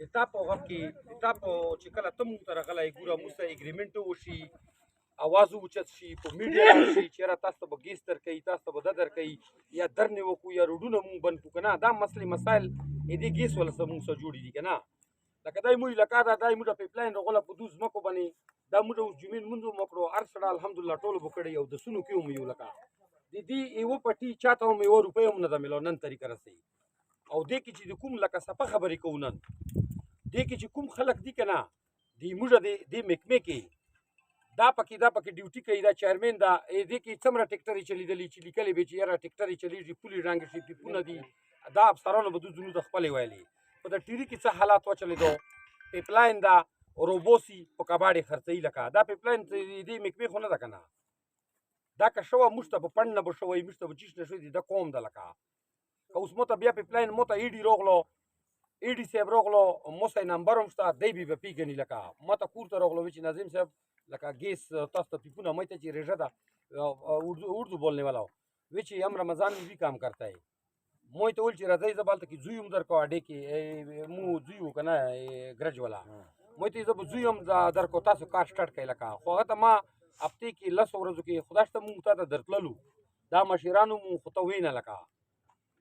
د تا په غم کې، د تا په چې کله ته مونږ ته راغلی، ګوره موږ سره اګریمنټ وشي، اواز اوچت شي، په میډیا راشي چې یاره تاسو ته به ګیس درکوي، تاسو ته به دا درکوي، یا درنې وکړو یا روډونه مونږ بند کړو که نه. دا مسلې مسایل ا دې ګیس والا سره مونږ سره جوړې دي که نه. لکه دا موږ لکه دا موږ پیپ لاین راغله په دوه ځمکو باندې، دا موږ اوس جمعې لمونځ هم وکړو، هر سړی الحمدلله ټولو به کړی او د سونو کې هم یو لکه د دې یوه پټي چاته هم یوه روپۍ هم نه ده میلاو نن طریقه رسوي. او دې کې چې د کوم لکه صفه خبرې کوو نن، دې کې چې کوم خلک دي که نه، د موږ دې محکمې کې دا پکې ډیوټي کوي، دا چیرمن دا دې کې څومره ټریکټرې چلېدلې چې لیکلې به چې یاره ټریکټرې چلېږي، پولې ړنګې شي، پیپونه دي، دا افسرانو به دوی ځینو ته خپلې ویلې. په د ټیري کې څه حالات وچلېدو، پیپلاین دا روبوسي په کباړې خرڅوي، لکه دا پیپلاین دې محکمې خو نه ده که نه. دا که شوه موږ ته په پنډ نه به شوی، موږ ته به چیش نه شوی، دا قوم ده. لکه که اوس مو ته بیا پیپلاین مو ته ایډي راغلو، ایډي صاحب راغلو، مو سره نمبر هم شته، دی به پیږني. لکه ما ته کور ته راغلو چې ناظم صاحب لکه ګیس تاسو ته پیپونه مې ته چې رژه ده، اردو بولنے والا وی چې هم رمضان میں بھی کام کرتا ہے. مو ته ول چې راځئ زه به هلته کې زوی هم درکو اډې کې، مو زوی و که نه ګرج والا، مو ته زه به زوی هم درکو، تاسو کار سټارټ کړئ. لکه خو هغه ته ما هفتې کې لسو ورځو کې خدای شته مونږ تا ته درتللو، دا مشرانو مونږ خو ته وینه. لکه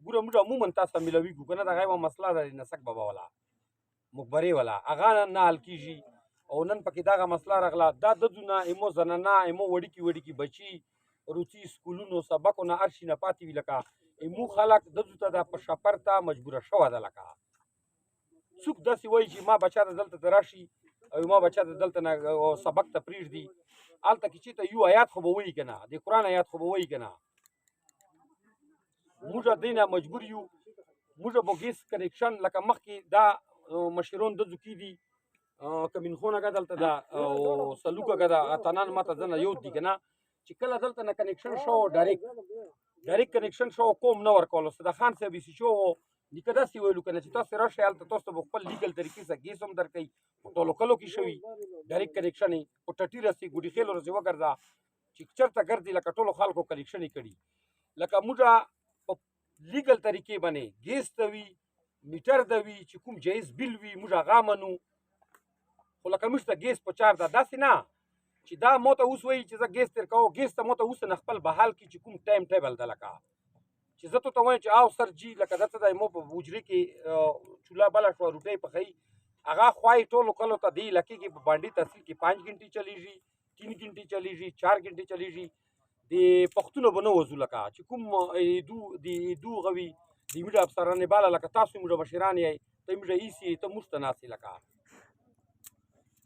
ګوره موږ عموماً تاسو ته میلاویږو که نه، دغه یوه مسله ده نسک بابا والا مقبرې والا هغه نه حل کېږي. او نن پکې دغه مسله راغله، دا د دونه ایمو زنانه ایمو وړکي وړکي بچي روتي سکولونو سبقو نه هر شي نه پاتې وي. لکه ایمو خلک د ته دا په شپر ته مجبوره شوه ده. لکه څوک داسې وایي چې ما بچا ته دلته ته راشي او ما بچا ته دلته نه سبق ته پرېږدي، هلته کې چې ته یو آیات خو به وایي که نه، د قرآن آیات خو به وایي که نه. موږ دې نه مجبور یو، موږ به ګیس کنیکشن لکه مخکې دا مشرون د ځکې دي، کمینخونه که دلته ده او سلوکه که ده، اتنان ماته ځنه یو دي که نه، چې کله دلته نه کنیکشن شو، ډایرکټ کنیکشن شو، کوم نه ورکولو. صدا خان صاحب یې شو نیکه داسې ویلو که نه چې تاسو راشئ هلته تاسو ته به خپل لیګل طریقې سره ګیس هم درکوي، په ټولو کلو کې شوي ډایرکټ کنیکشن یې په ټټي رسي ګوډي خېلو رسي وګرځه چې چېرته ګرځي، لکه ټولو خلکو کنیکشن یې کړي. لکه موږ په لیګل طریقې باندې ګیس ته وي، میټر ته وي، چې کوم جایز بیل وي موږ هغه منو، خو لکه موږ ته ګیس په چار ده داسې نه چې دا مو ته اوس وایي چې زه ګیس تیر کوو، ګیس ته مو ته اوس نه خپل بحال کړي چې کوم ټایم ټیبل ده. لکه چې زه ته وایم چې آو سر جی، لکه دا څه دی مو په حجرې کې چوله بله شوه روټۍ پخوي، هغه خوا یې ټولو کلو ته دې علاقې کې په بانډي تحصیل کې 5 ګنټې چلېږي، 3 ګنټې چلېږي، 4 ګنټې چلېږي. د پښتونو به نه وځو، لکه چې کوم ایدو د ایدو غوي د موږ افسران بالا، لکه تاسو موږ مشران یې، ته موږ ایسي، ته موږ ته ناست یې، لکه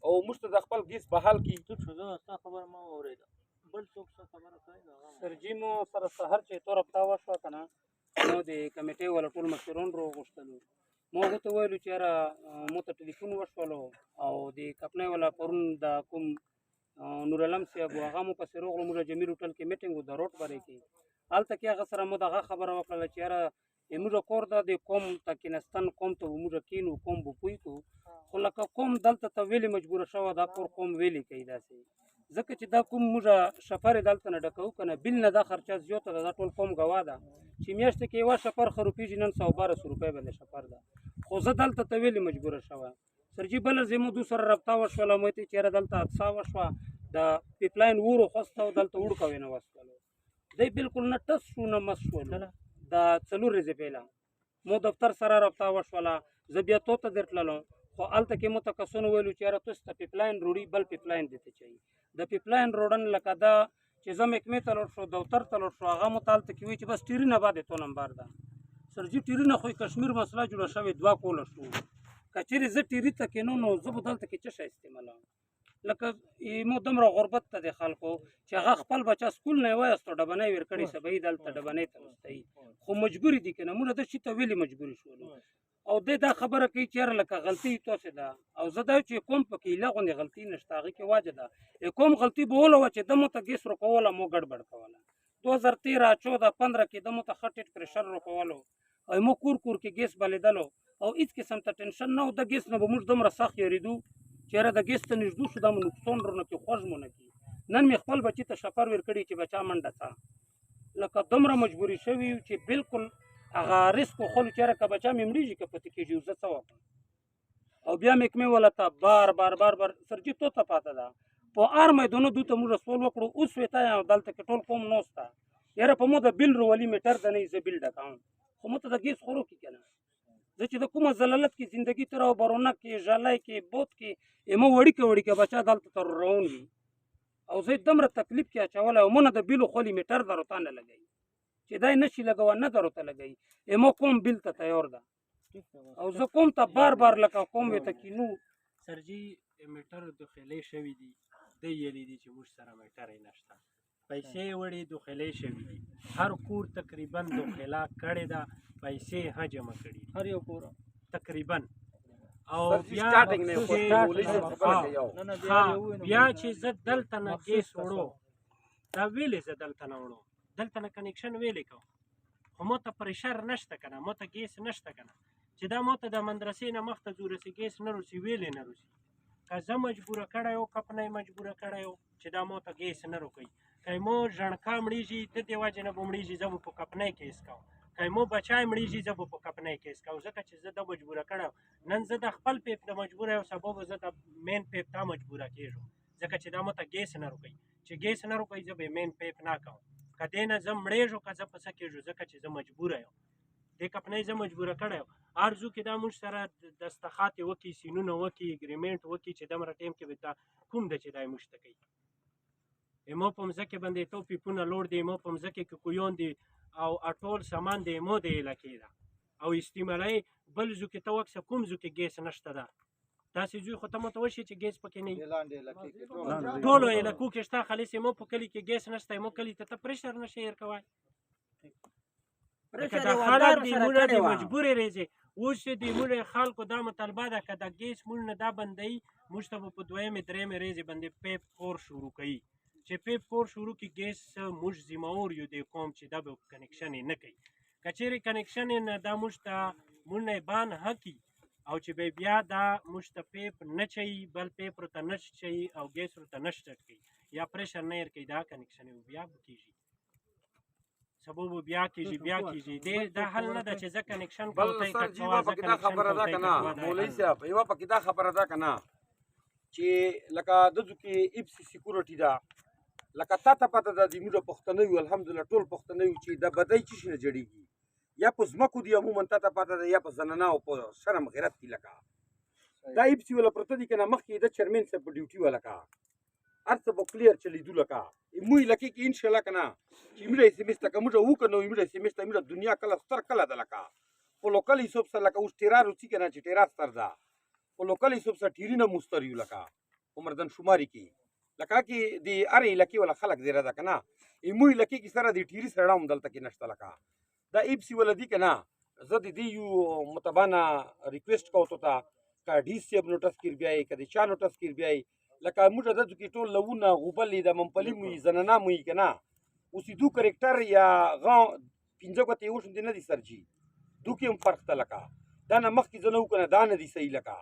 او موږ ته د خپل ګیس بحال کړي. چوپ شو، زه ستا خبره ما واورېده، بل څوک څه خبره کوي نو هغه سر جی مو سره سهار چې تو رابطه وشوه که نه، نو د کمیټې والا ټول مشران راوغوښتلو. مو هغه ته ویلو چې یاره مو ته ټلیفون وشولو او د کپنۍ والا پرون د کوم نور عالم صاحب و، هغه مو پسې راغلو، موږ جمیل هوټل کې میټینګ و د روډ باره کې، هلته کې هغه سره مو دغه خبره وکړله چې یاره موږ کور ده د قوم ته کېناستن، قوم ته به موږ کښېنو، قوم به پوه کړو، خو لکه قوم دلته ته ویلې مجبوره شوه، دا کور قوم ویلې کوي داسې، ځکه چې دا کوم موږ شپرې دلته نه ډکوو که نه، بیل نه دا خرچه زیاته ده، دا ټول قوم ګواه ده چې میاشتې کې یوه شپر خروپېږي نن 112 روپۍ باندې شپر ده، خو زه دلته ته ویلې مجبوره شوه. سر جی بله ورځ مو دوی سره رابطه وشوله، مو ته چې یاره دلته حادثه وشوه، د پیپلاین اور وخوسته او دلته وړکه وینه وسولو، دی بالکل نه ټس شو نه مس شولو. دا 4 ورځې پهله مو دفتر سره رابطه وشوله، زه بیا تو ته درتللم، خو هلته کې مو ته کسانو ویلو چې یاره تاسو ته پیپلاین روړي، بل پیپلاین دې ته چایي. د پیپلاین روړن لکه دا چې زه محکمې ته لاړ شو، دفتر ته لاړ شو، هغه مو ته هلته کې وایي چې بس ټیرونه بعد تو نمبر ده. سر جی ټیرونه خو یې کشمیر مسله جوړه شوې، دوه کوله شو، که چېرې زه ټیري ته کښېنو نو زه به دلته کې څه شی استعمالوم؟ لکه مو دومره غربت ته د خلکو چې هغه خپل بچا سکول نه وایستو، ډبنۍ ورکړې سبعي دلته ډبنۍ ته وستوي، خو مجبوري دي که نه، موږ د شي ته ویلې مجبوري شولو. او دی دا خبره کوي چې یاره لکه غلطي تاسې ده، او زه دا چې کوم پکې ایله غوندې غلطي نشته، هغې کې واجه ده، کوم غلطي به وله وه چې ده مو ته ګیس روکوله، مو ګډوډ کوله. 2013 14 15 کې ده مو ته ښه ټیټ پریشر روکولو او مو کور کور کې ګیس بلېدلو او هېڅ قسم ته ټینشن نه و. د ګیس نه به موږ دومره سخت یېرېدو چې یاره د ګیس ته نږدو شو، دا مو نقصان رونه کې خوږ مو نه کړي. نن مې خپل بچي ته شفر ورکړي چې بچا منډه څه، لکه دومره مجبوري شوي یو چې بالکل هغه ریسک وخوړو چې یاره که بچا مې مړېږي که پاتې کېږي، زه څه وکړم؟ او بیا محکمې والا ته بار بار بار بار سرجي تو ته پاته ده په هر میدانو دوی ته موږ سوال وکړو. اوس ویتا یم دلته کې ټول قوم نوسته یاره په مو د بیل رولي میټر د نه زه بیل ډکوم، خو مو ته د ګیس خورو کې که نه زه چې د کومه ذلالت کې زندګي تر او برونه کې ژلی کې بوت کې مو وړیکه وړیکه بچا دلته تر روان وي او زه دومره تکلیف کې اچولی او مونه د بیلو خولي میټر درو ته نه لګوي چې دا یې نه شي لګوه نه درو ته لګوي. مو کوم بیل ته تیار ده او زه کوم ته بار بار لکه کوم وې ته کینو. سرجي میټر دخلې شوي دي، دی یلي دي چې موږ سره میټر یې نشته، پیسې وړي دخلې شوي دي، هر کور تقریبا دخله کړې ده، پیسې ها جمع کړي دي هر یو کور تقریبا. او بیا بیا چې زه دلته نه ګیس وړو، دا ویلې زه دلته نه وړو، دلته نه connection ویلې کوم، خو مو ته pressure نشته که نه، مو ته ګیس نشته که نه، چې دا مو ته د مدرسې نه مخته ځو رسي ګیس نه روسي ویلې نه روسي. که زه مجبوره کړی یو کپنۍ مجبوره کړی یو چې دا مو ته ګیس نه روکوي، که مو ژڼکا مړیږي د دې وجې نه به مړیږي زه به په کپنۍ کیس کوم، که مو بچای مړیږي زه به په کپنۍ کیس کوم، ځکه چې زه دا مجبوره کړی یم. نن زه د خپل پیپ د مجبوره یم، سبا به زه د main pipe ته مجبوره کېږم، ځکه چې دا مو ته ګیس نه روکوي. چې ګیس نه روکوي زه به main pipe نه کوم، که دې نه زه مړېږو که زه په څه کېږو، ځکه چې زه مجبوره یم. دې کپنۍ زه مجبوره کړی یم. ارزو کې دا موږ سره دستخط یې وکړي، سینونه وکړي، agreement وکړي چې دمره ټایم کې به تا کوم ده چې دا یې موږ ته کوي. مو په مځکې باندې تو پیپونه لوړ دي، مو په مځکې کې کویون دي او ټول سامان دی مو د علاقې ده او استعمالوي. بل ځو کې ته وکسه کوم ځو کې ګیس نشته ده، داسې ځوی خو ته مو ته وشي چې ګیس پکې نه وي، ټولو علاقو کې شته، خالص مو په کلي کې ګیس نشته، مو کلي ته ته pressure نه شي ورکوی. لکه دا خلک دي موږ دي مجبورې رېځي. اوس د موږ خلکو دا مطالبه ده که دا ګیس موږ نه دا بندوي، موږ ته به په دویمې درېیمې رېځې باندې پیپ کور شروع کوي، چې پیپ کور شروع کړي ګیس موږ ذمهور یو د قوم چې دا به connection یې نه کوي. که چېرې connection یې نه دا موږ ته موږ نه یې بان حقي او چې به بیا دا موږ ته پیپ نه چوي، بل پیپ ورته نه چوي او ګیس ورته نه سټارټ کوي یا pressure نه ورکوي، دا connection یې بیا کېږي، سبب بیا کېږي بیا کېږي. دې دا حل نه ده چې زه connection بل سر جی یوه پکې دا خبره ده که نه مولوي صاحب، یوه پکې دا خبره ده که نه چې لکه دځو کې اف سي سیکورټي ده، لکه تا ته پته ده د موږ پښتنه یو الحمدلله ټول پښتنه یو چې د بدۍ چی شي نه جوړېږي، یا په ځمکو دي عموما تا ته پته ده، یا په زنانه او په شرم غیرت دي. لکه دا اف سي ولا پرته دي که نه، مخکې د چیرمن صاحب په ډیوټي وه، لکه هر څه به clear چلېدو. لکه موږ علاقې کې انشاءالله که نه چې موږ اس ام اس ته که موږ وکړو نو موږ اس ام اس ته موږ دنیا کله ستر کله ده. لکه په local حساب سره لکه اوس ټیرا روڅي که نه چې ټیرا ستر ده، په local حساب سره ټیري نه مو ستر یو. لکه په مردن شماري کې لکه کې د هرې علاقې والا خلک زیره ده که نه، موږ علاقې کې سره د ټیري سړه هم دلته کې نشته. لکه دا اف سي والا دي که نه، زه د دې یو متبانه request کوم ته که ډي صاحب notice کړ بیایي، که د چا notice کړ بیایي، لکه موږ دلته کې ټول لوونه غوبلې د ممپلي مو یي زنانه مو یي که نه، اوس دو کرکټر یا غا پنځه ګوتې یې وشوندې نه دي سر جي، دو کې هم فرق ته لکه دا نه مخکې زه نه وو که نه دا نه دي صحیح، لکه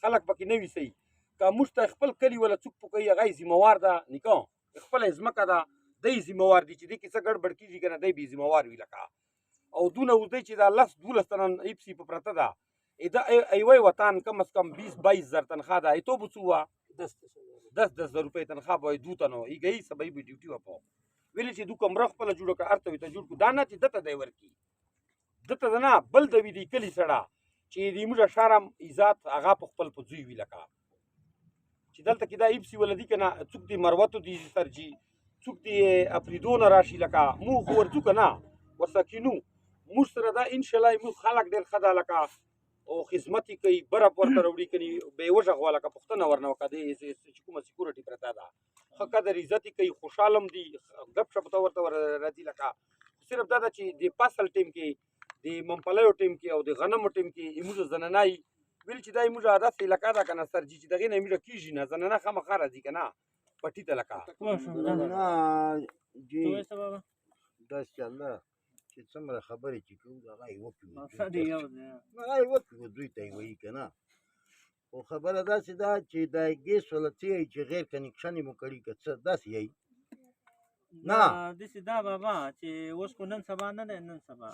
خلک پکې نه وي صحیح. که موږ ته خپل کلي والا څوک پوه کوي هغه یې ذمهوار ده، نکاح خپله یې ځمکه ده، دی ذمهوار دي چې دې کې څه ګډوډ کېږي که نه دی بې ذمهوار وي. لکه او دونه اوس دی چې دا 10 12 تنه اف سي په پرته ده، دا یوه وطن کم از کم 20 22 زر تنخواه ده، ایتو به څو وه؟ 10 10 زر روپۍ تنخواه به یې دوه تنو ایږي سبا به ډیوټي وه په ویلې چې دو کمره خپله جوړه کړه، هر څه ورته جوړ کړو، دا نه چې ده ته دی ورکړي، ده ته نه بل د وي د کلي سړه چې د موږ شرم عزت هغه په خپل په ځوی وي. لکه چې دلته کې دا اف سي ولا دي که نه، څوک د مروتو دي سر جي، څوک د افریدو نه راشي، لکه موږ خو ورځو که نه ورسره کښېنو، موږ سره دا انشاءالله موږ خلک ډېر ښه ده، لکه او خدمت یې کوي، برف ورته راوړي کني بې وژغ وه، لکه پوښتنه ورنه وکړه دې چې کومه security پرته ده، ښه قدر عزت یې کوي، خوشحاله هم دي، ګپ شپ ته ورته راځي. لکه صرف دا ده چې د فصل ټایم کې، د ممپلیو ټایم کې او د غنمو ټایم کې یې موږ زنانه یي ویل چې دا یې موږ عادت علاقه ده که نه سر جي، چې دغې نه یې موږ کېږي نه، زنانه خامخا راځي که نه پټي ته. لکه جي داسې چل ده چې څومره خبرې چې کوو هغه یې وکړو، هغه یې وکړو، دوی ته یې وایي که نه. خو خبره داسې ده چې دا ګیس والا څه یایي چې غیر connection یې مو کړي که څه داسې یایي؟ نه داسې دا بابا چې اوس خو نن سبا نه دی، نن سبا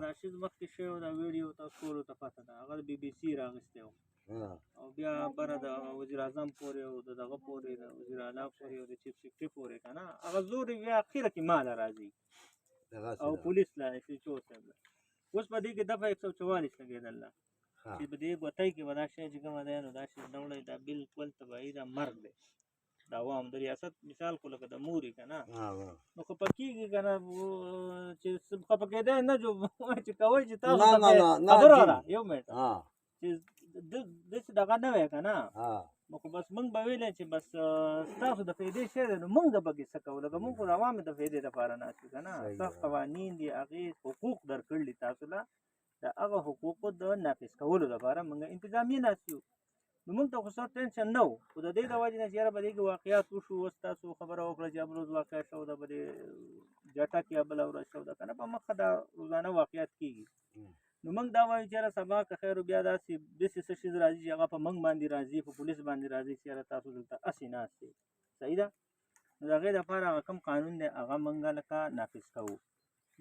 دا شیز مخکې شوی و، دا ویډیو تاسو ټولو ته پته ده، هغه د بي بي سي راغستی و او بیا بره د وزیر اعظم پورې او د دغه پورې، د وزیر اعلی پورې او د چیف سیکرټري پورې که نه، هغه زور یې بیا اخره کې ماله راځي دغسې او ده. پولیس له ایس ایچ او صاحب له. اوس په دې کې دفعه 144 لګېدل ده چې په دې ګوتۍ کې به دا شی چې کومه دی نو دا شی نه وړی، دا بالکل تباهي ده، مرګ دی د عوام د ریاست مثال خو لکه د مورې که نه، نو خفه کېږي که نه، چې خفه کېدی نه، جو چې کوئ چې تاسو نه ته نه نه نه خبره جی. وره یو منټ چې داسې دغه نه وی که نه، نو خو بس موږ به ویلی چې بس ستاسو د فایدې شی دی، نو موږ به پکې څه کوو؟ لکه موږ خو د عوامو د فایدې دپاره ناست یو که نه. ستاسو قوانین دي، هغې حقوق درکړل دي تاسو له، د هغه حقوقو د نافذ کولو دپاره موږ انتظامیه ناست یو. نو موږ ته خو څه ټینشن نه و، خو د دې د وجې نه چې یاره په دې کې واقعات وشو، اوس تاسو خبره وکړه چې بل ورځ واقعه شوه ده، په دې جټک یا بله ورځ شوه ده که نه، په مخه دا روزانه واقعات کېږي. نو موږ دا وایو چې یاره سبا که خیر بیا داسې داسې څه شیز راځي چې هغه په موږ باندې راځي، په پولیس باندې راځي چې یاره تاسو دلته هسې ناست یئ، صحیح ده؟ نو د هغې دپاره هغه کوم قانون دی هغه موږ لکه نافذ کوو.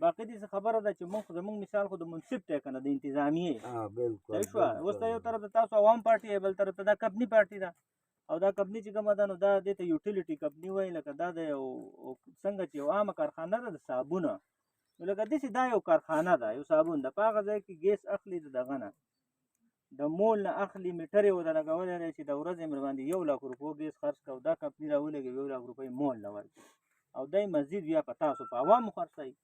باقي داسې خبره ده چې موږ زموږ مثال خو د منصف دی که نه، د انتظامیې. بالکل. صحیح شوه؟ اوس ته یو طرف ته تاسو عوام پارټي یې، بل طرف ته دا کمپني پارټي ده، او دا کمپني چې کومه ده نو دا دې ته یوټیلیټي کمپني وایي، لکه دا د یو څنګه چې یو عامه کارخانه ده د صابونه، نو لکه داسې دا یو کارخانه ده، یو صابون ده، په هغه ځای کې ګیس اخلي د دغه نه، د مول نه اخلي، میټر یې ورته لګولی دی چې د ورځې مې باندې 1 لک روپو ګیس خرڅ کړه، او دا کمپني راولګوي 1 لک روپۍ مول نه ورکړي، او دی مزید بیا په تاسو په عوامو خرڅوي.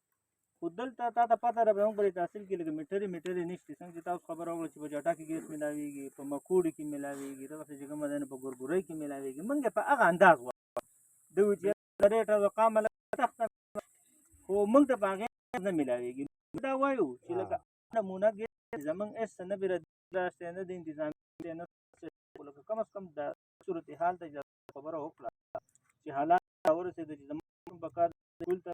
خو دلته تا ته پته ده زموږ په دې تحصیل کې لکه میټرې میټرې نشته، څنګه چې تاسو خبره وکړه چې په جاټا کې ګیس ملاویږي، په مکوړي کې ملاویږي، دغسې چې کومه ده نو په ګورګورۍ کې ملاویږي، موږ یې په هغه انداز غواړو. دوی وایي چې ریټ او قامه لږه سخته، خو موږ ته په هغې نه ملاویږي. دا وایو چې لکه نمونه ګیس زموږ هېڅ نه بې نه د انتظامي نه، لکه کم از کم د صورتحال ته خبره وکړه چې حالات راورسېده چې زموږ په کار ټول ته